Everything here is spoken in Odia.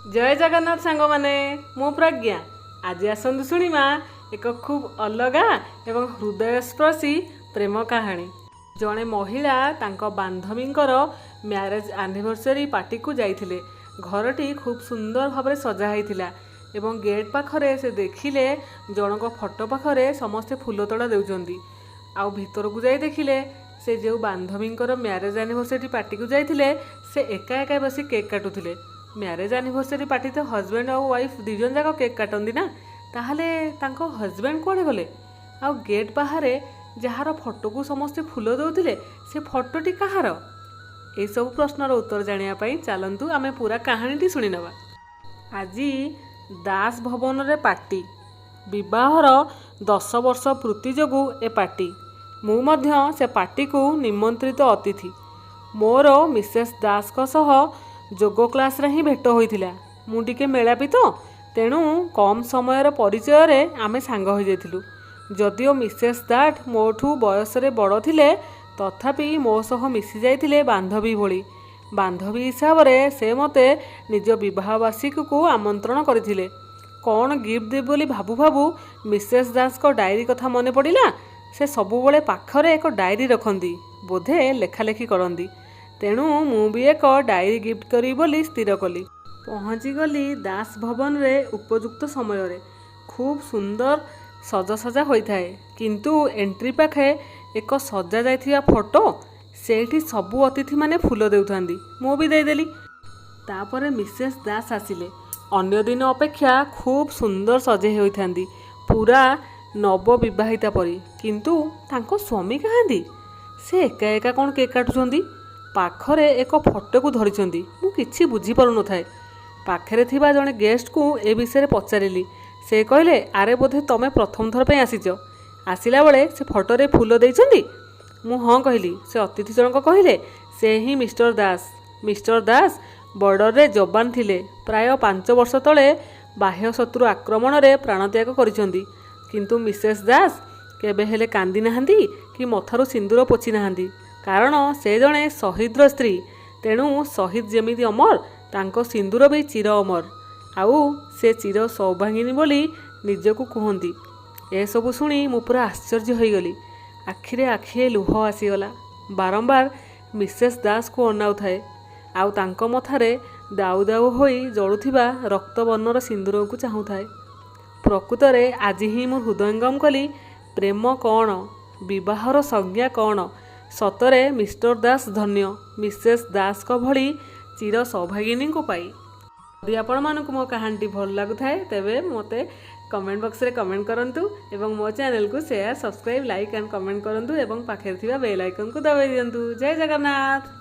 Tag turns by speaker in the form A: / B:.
A: ଜୟ ଜଗନ୍ନାଥ ସାଙ୍ଗମାନେ, ମୁଁ ପ୍ରଜ୍ଞା। ଆଜି ଆସନ୍ତୁ ଶୁଣିବା ଏକ ଖୁବ୍ ଅଲଗା ଏବଂ ହୃଦୟସ୍ପର୍ଶୀ ପ୍ରେମ କାହାଣୀ। ଜଣେ ମହିଳା ତାଙ୍କ ବାନ୍ଧବୀଙ୍କର ମ୍ୟାରେଜ୍ ଆନିଭର୍ସରୀ ପାର୍ଟିକୁ ଯାଇଥିଲେ। ଘରଟି ଖୁବ୍ ସୁନ୍ଦର ଭାବରେ ସଜା ହେଇଥିଲା ଏବଂ ଗେଟ୍ ପାଖରେ ସେ ଦେଖିଲେ ଜଣଙ୍କ ଫଟୋ ପାଖରେ ସମସ୍ତେ ଫୁଲ ତୋଡ଼ା ଦେଉଛନ୍ତି। ଆଉ ଭିତରକୁ ଯାଇ ଦେଖିଲେ ସେ ଯେଉଁ ବାନ୍ଧବୀଙ୍କର ମ୍ୟାରେଜ୍ ଆନିଭର୍ସରୀ ପାର୍ଟିକୁ ଯାଇଥିଲେ, ସେ ଏକା ଏକା ବସି କେକ୍ କାଟୁଥିଲେ। ମ୍ୟାରେଜ୍ ଆନିଭର୍ସରୀ ପାର୍ଟି ତ ହଜବେଣ୍ଡ ଆଉ ୱାଇଫ୍ ଦୁଇ ଜଣ ଯାକ କେକ୍ କାଟନ୍ତି ନା, ତାହେଲେ ତାଙ୍କ ହଜବେଣ୍ଡ କୁଆଡ଼େ ଗଲେ? ଆଉ ଗେଟ୍ ବାହାରେ ଯାହାର ଫଟୋକୁ ସମସ୍ତେ ଫୁଲ ଦେଉଥିଲେ, ସେ ଫଟୋଟି କାହାର? ଏସବୁ ପ୍ରଶ୍ନର ଉତ୍ତର ଜାଣିବା ପାଇଁ ଚାଲନ୍ତୁ ଆମେ ପୁରା କାହାଣୀଟି ଶୁଣିନେବା। ଆଜି ଦାସ ଭବନରେ ପାର୍ଟି। ବିବାହର 10 ବର୍ଷ ପୂର୍ତ୍ତି ଯୋଗୁଁ ଏ ପାର୍ଟି। ମୁଁ ମଧ୍ୟ ସେ ପାର୍ଟିକୁ ନିମନ୍ତ୍ରିତ ଅତିଥି। ମୋର ମିସେସ୍ ଦାସଙ୍କ ସହ ଯୋଗ କ୍ଲାସ୍ରେ ହିଁ ଭେଟ ହୋଇଥିଲା। ମୁଁ ଟିକେ ମେଳାପି ତ, ତେଣୁ କମ୍ ସମୟର ପରିଚୟରେ ଆମେ ସାଙ୍ଗ ହୋଇଯାଇଥିଲୁ। ଯଦିଓ ମିସେସ୍ ଦାସ ମୋଠୁ ବୟସରେ ବଡ଼ ଥିଲେ, ତଥାପି ମୋ ସହ ମିଶି ଯାଇଥିଲେ ବାନ୍ଧବୀ ଭଳି। ବାନ୍ଧବୀ ହିସାବରେ ସେ ମୋତେ ନିଜ ବିବାହ ବାର୍ଷିକୀକୁ ଆମନ୍ତ୍ରଣ କରିଥିଲେ। କ'ଣ ଗିଫ୍ଟ ଦେବି ବୋଲି ଭାବୁ ଭାବୁ ମିସେସ୍ ଦାସଙ୍କ ଡାଏରୀ କଥା ମନେ ପଡ଼ିଲା। ସେ ସବୁବେଳେ ପାଖରେ ଏକ ଡାଏରୀ ରଖନ୍ତି, ବୋଧେ ଲେଖାଲେଖି କରନ୍ତି। ତେଣୁ ମୁଁ ବି ଏକ ଡାଏରୀ ଗିଫ୍ଟ କରିବି ବୋଲି ସ୍ଥିର କଲି। ପହଞ୍ଚିଗଲି ଦାସ ଭବନରେ ଉପଯୁକ୍ତ ସମୟରେ। ଖୁବ୍ ସୁନ୍ଦର ସଜସଜା ହୋଇଥାଏ, କିନ୍ତୁ ଏଣ୍ଟ୍ରି ପାଖେ ଏକ ସଜା ଯାଇଥିବା ଫଟୋ, ସେଇଠି ସବୁ ଅତିଥିମାନେ ଫୁଲ ଦେଉଥାନ୍ତି। ମୁଁ ବି ଦେଇଦେଲି। ତାପରେ ମିସେସ୍ ଦାସ ଆସିଲେ। ଅନ୍ୟ ଦିନ ଅପେକ୍ଷା ଖୁବ୍ ସୁନ୍ଦର ସଜେଇ ହୋଇଥାନ୍ତି, ପୁରା ନବବିବାହିତା ପରି। କିନ୍ତୁ ତାଙ୍କ ସ୍ୱାମୀ କାହାନ୍ତି? ସେ ଏକା ଏକା କ'ଣ କେକ୍ କାଟୁଛନ୍ତି? ପାଖରେ ଏକ ଫଟୋକୁ ଧରିଛନ୍ତି। ମୁଁ କିଛି ବୁଝିପାରୁନଥାଏ। ପାଖରେ ଥିବା ଜଣେ ଗେଷ୍ଟକୁ ଏ ବିଷୟରେ ପଚାରିଲି। ସେ କହିଲେ, "ଆରେ, ବୋଧେ ତମେ ପ୍ରଥମ ଥର ପାଇଁ ଆସିଛ। ଆସିଲା ବେଳେ ସେ ଫଟୋରେ ଫୁଲ ଦେଇଛନ୍ତି?" ମୁଁ ହଁ କହିଲି। ସେ ଅତିଥି ଜଣକ କହିଲେ, "ସେ ହିଁ ମିଷ୍ଟର ଦାସ। ମିଷ୍ଟର ଦାସ ବର୍ଡ଼ରରେ ଯବାନ ଥିଲେ। ପ୍ରାୟ 5 ବର୍ଷ ତଳେ ବାହ୍ୟ ଶତ୍ରୁ ଆକ୍ରମଣରେ ପ୍ରାଣତ୍ୟାଗ କରିଛନ୍ତି। କିନ୍ତୁ ମିସେସ୍ ଦାସ କେବେ ହେଲେ କାନ୍ଦି ନାହାନ୍ତି କି ମଥାରୁ ସିନ୍ଦୁର ପୋଛି ନାହାନ୍ତି, କାରଣ ସେ ଜଣେ ଶହୀଦର ସ୍ତ୍ରୀ। ତେଣୁ ଶହୀଦ ଯେମିତି ଅମର, ତାଙ୍କ ସିନ୍ଦୁର ବି ଚିର ଅମର। ଆଉ ସେ ଚିର ସୌଭାଗିନୀ ବୋଲି ନିଜକୁ କୁହନ୍ତି।" ଏସବୁ ଶୁଣି ମୁଁ ପୁରା ଆଶ୍ଚର୍ଯ୍ୟ ହୋଇଗଲି। ଆଖିରେ ଆଖିଏ ଲୁହ ଆସିଗଲା। ବାରମ୍ବାର ମିସେସ୍ ଦାସକୁ ଅନାଉଥାଏ ଆଉ ତାଙ୍କ ମଥାରେ ଦାଉ ଦାଉ ହୋଇ ଜଳୁଥିବା ରକ୍ତବର୍ଣ୍ଣର ସିନ୍ଦୁରକୁ ଚାହୁଁଥାଏ। ପ୍ରକୃତରେ ଆଜି ହିଁ ମୁଁ ହୃଦୟଙ୍ଗମ କଲି ପ୍ରେମ କ'ଣ, ବିବାହର ସଂଜ୍ଞା କ'ଣ। ସତରେ ମିଷ୍ଟର ଦାସ ଧନ୍ୟ, ମିସେସ୍ ଦାସଙ୍କ ଭଳି ଚିର ସୌଭାଗିନୀଙ୍କୁ ପାଇ। ଯଦି ଆପଣମାନଙ୍କୁ ମୋ କାହାଣୀଟି ଭଲ ଲାଗୁଥାଏ, ତେବେ ମୋତେ କମେଣ୍ଟ ବକ୍ସରେ କମେଣ୍ଟ କରନ୍ତୁ ଏବଂ ମୋ ଚ୍ୟାନେଲକୁ share, subscribe, like and comment କରନ୍ତୁ ଏବଂ ପାଖରେ ଥିବା ବେଲ୍ ଆଇକନ୍କୁ ଦବାଇ ଦିଅନ୍ତୁ। ଜୟ ଜଗନ୍ନାଥ।